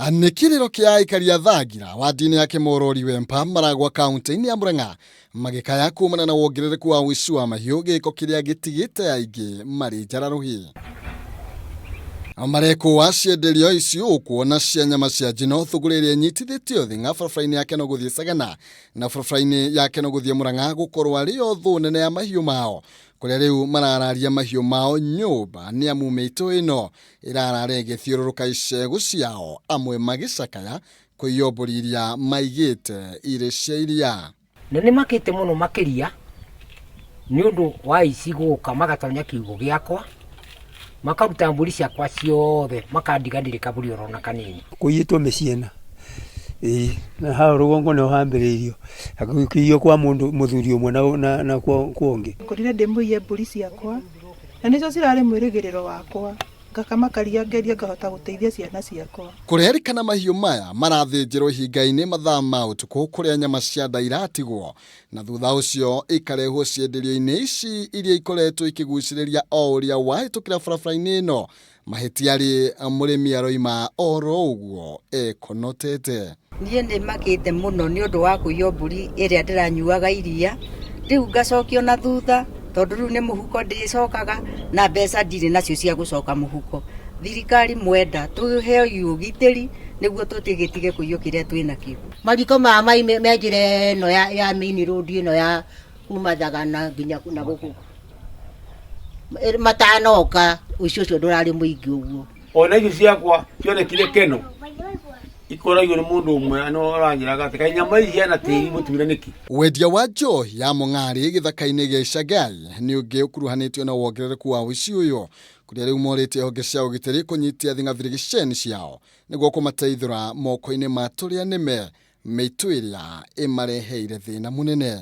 Nĩ kĩrĩro kĩa aikari a Thangira wadi-inĩ ya Kĩmorori Wemba Maragwa kaunti-inĩ ya Murang'a magĩkaya kumana na wongerereku wa ũici wa mahiũ gĩko kĩrĩa gĩtigĩte aingĩ marĩ njara rũhĩ. Marekũa cienderio ici ũkuona cia nyama cia njino thũgũrĩ ĩrĩa ĩnyitithĩtio thing'a barabara-inĩ ya Keno gũthiĩ Sagana na barabara-inĩ ya Keno gũthiĩ Murang'a gũkorwo arĩ yo thũ nene ya mahiũ mao kũrĩa rĩu marararia mahiũ mao nyũmba nĩ amu mĩitũ ĩno ĩrarara ĩgĩthiũrũrũka icegũ ciao amwe magĩcakaya kũiywo mbũri iria maigĩte irĩ cia iria. Na nĩ makĩte mũno makĩria nĩ ũndũ wa aici gũka magatonya kiugũ gĩakwa makaruta mbũri ciakwa ciothe makandiga ndirĩ kabũri orona kanini. Kũiyĩtwo mĩciĩ ĩna, ĩĩ na hau rũgongo nĩho hambĩrĩirio, gũkĩiywo kwa mũndũ mũthuri ũmwe na kwa ũngĩ. Ngorire ndĩmũiye mbũri ciakwa na nĩcio cirarĩ mwĩrĩgĩrĩro wakwa, ngakama karia ngerie ngahota gũteithia ciana ciakwa. Kũrerĩkana mahiũ maya marathĩnjĩrwo ihinga-inĩ mathaa ma ũtukũ kũrĩa nyama cia nda iratigwo na thutha ũcio ikarehwo cienderio-inĩ ici iria ikoretwo ikĩgucĩrĩria o ũrĩa wahĩtũkĩra barabara-inĩ ĩno mahĩtia rĩ mũrĩmi aroima oro ũguo ekonotete. Niĩ nĩ makĩte mũno nĩ ũndũ wa kũiywo mbũri ĩrĩa ndĩranyuaga iria, rĩu ngacokio na thutha tondũ rĩu nĩ mũhuko ndĩcokaga na mbeca ndirĩ nacio cia gũcoka mũhuko. Thirikari mwenda tũheo ũgitĩri nĩguo tũtigĩtige kũiywo kĩrĩa twĩ nakĩo. Mariko maya mai me njĩra ĩno ya main road ĩno ya kuma Thagana nginya na gũkũ matanoka ũici ũcio ndũrarĩ mũingĩ ũguo. Ona icio ciakwa cionekire keno ikoragio nĩ mũndũ ũmwe no aranjĩraga atĩ kaĩ nyama ici ciana tĩri mũtune nĩkĩ. Wendia wa njohi ya mũng'arĩ gĩthaka-inĩ gĩa Icagai nĩ ũngĩ ũkuruhanĩtio na wongerereku wa ũici ũyũ kũrĩa rĩu morĩtie honge cia ũgitĩri kũnyitia thing'abirigiceni ciao nĩguo kũmateithũra moko-inĩ ma tũrĩa nĩme mĩitũ ĩrĩa ĩmareheire thĩna mũnene.